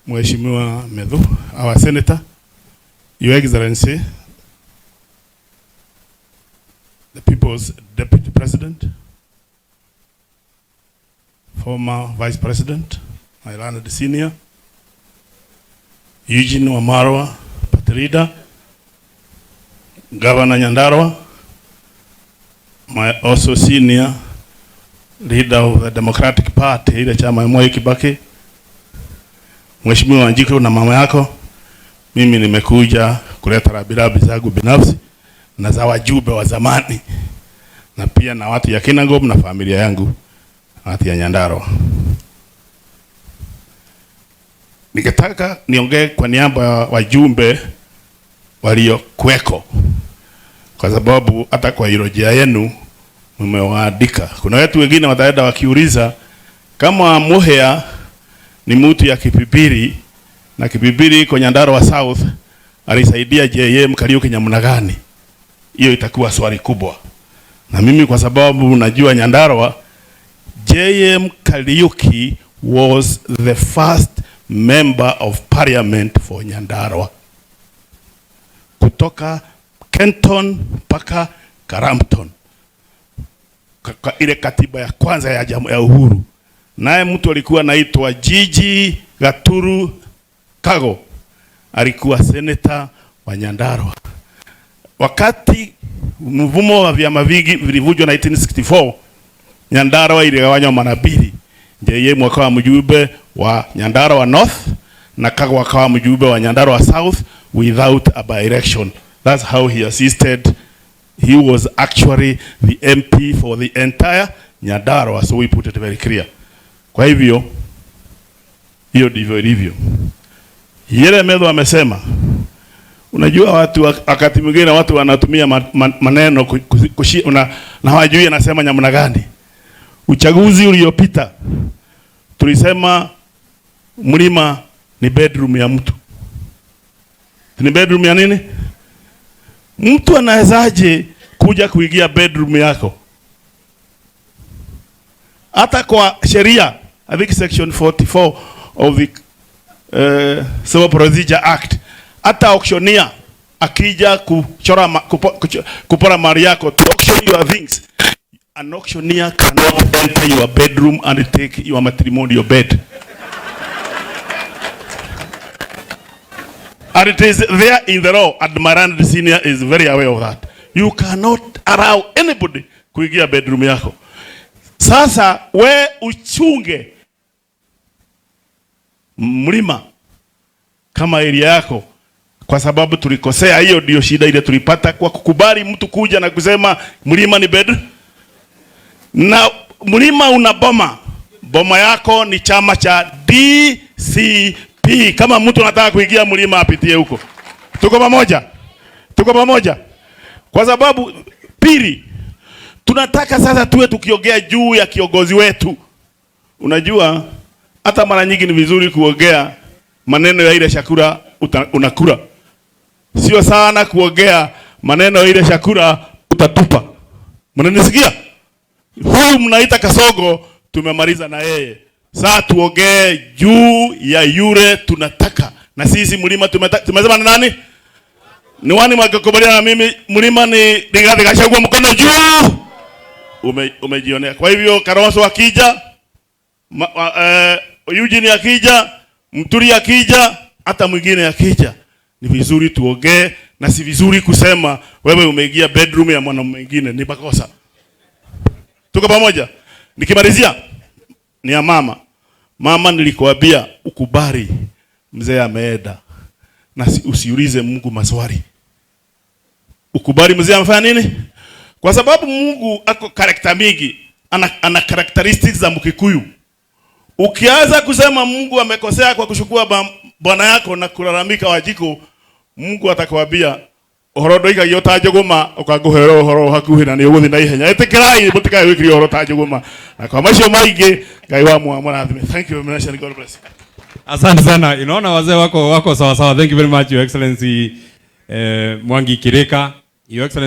Mheshimiwa Methu, our senator, Your Excellency, the People's Deputy President, former Vice President, my learned senior, Eugene Wamalwa, party leader, Governor Nyandarua, my also senior leader of the Democratic Party, ile chama Mwai Kibaki, Mheshimiwa Wanjiku na mama yako, mimi nimekuja kuleta rambirambi zangu binafsi na za wajumbe wa zamani na pia na watu ya Kinangop na familia yangu, watu ya Nyandarua. Ningetaka niongee kwa niaba ya wajumbe waliokuweko, kwa sababu hata kwa irojia yenu mmewaandika. Kuna watu wengine wataenda wakiuliza kama Muhia ni mtu ya Kipipiri na Kipipiri iko Nyandarua South, alisaidia JM Kariuki namna gani? Hiyo itakuwa swali kubwa. Na mimi kwa sababu najua Nyandarua, JM Kariuki was the first member of parliament for Nyandarua, kutoka Kenton mpaka Karampton, kwa ile katiba ya kwanza ya jamu, ya uhuru. Naye mtu alikuwa anaitwa Gigi Gaturu Kago, alikuwa senator wa Nyandarua. Wakati mvumo wa vyama vingi vilivunjwa 1964, Nyandarua iligawanywa mara mbili. JM akawa mjumbe wa Nyandarua North na Kago akawa mjumbe wa Nyandarua South without a by-election. That's how he assisted. He was actually the MP for the entire Nyandarua, so we put it very clear. Kwa hivyo hiyo ndivyo ilivyo. Yele Methu amesema, unajua watu wakati mwingine watu wanatumia maneno na hawajui anasema namna gani. Uchaguzi uliopita tulisema mlima ni bedroom ya mtu. Ni bedroom ya nini? Mtu anawezaje kuja kuingia bedroom yako? Hata kwa sheria, I think section 44 of the Civil Procedure Act, hata auctioneer akija kuchora kupora mali yako, to auction your things, an auctioneer cannot enter your bedroom and take your matrimonial bed. And it is there in the law, and Maranda Senior is very aware of that. You cannot allow anybody kuingia bedroom yako. Sasa we uchunge mlima kama area yako, kwa sababu tulikosea. Hiyo ndio shida ile tulipata kwa kukubali mtu kuja na kusema mlima ni bed. Na mlima una boma. Boma yako ni chama cha DCP. Kama mtu anataka kuingia mlima apitie huko. Tuko pamoja? Tuko pamoja? Kwa sababu pili, tunataka sasa tuwe tukiongea juu ya kiongozi wetu. Unajua hata mara nyingi ni vizuri kuongea maneno ya ile chakula unakula. Sio sana kuongea maneno ya ile chakula utatupa. Mnanisikia? Huyu mnaita Kasogo tumemaliza na yeye. Sasa tuongee juu ya yule tunataka. Na sisi mlima tumesema ni nani? Ni wani mwakikubaliana na mimi mlima ni Rigathi Gachagua, mkono juu. Umejionea. Kwa hivyo Kalonzo akija, Eugene akija, Muturi akija, hata mwingine akija, ni vizuri tuongee, na si vizuri kusema wewe umeingia bedroom ya mwanamume mwingine, ni makosa. Tuko pamoja? Nikimalizia ni ya mama. Mama, nilikuambia ukubali mzee ameenda, na usiulize Mungu maswali. Ukubali mzee amefanya nini? Kwa sababu Mungu ako character mingi, ana characteristics za Mkikuyu. Ukianza kusema Mungu amekosea kwa kuchukua bwana yako na kulalamika Wanjiku, Mungu atakwambia uhoro ndoigagio ta njũgũma ũkangũhera ũhoro hakuhĩ na nĩ ũgũthiĩ na ihenya. Ĩtĩkĩrai mũtikae gwĩkiria ũhoro ta njũgũma. Na kwa macio maingĩ, Ngai wa mũrathime. Thank you very much and God bless. Asante sana. Unaona wazee wako sawa sawa. Thank you very much, Your Excellency, Mwangi Kirika. Your Excellency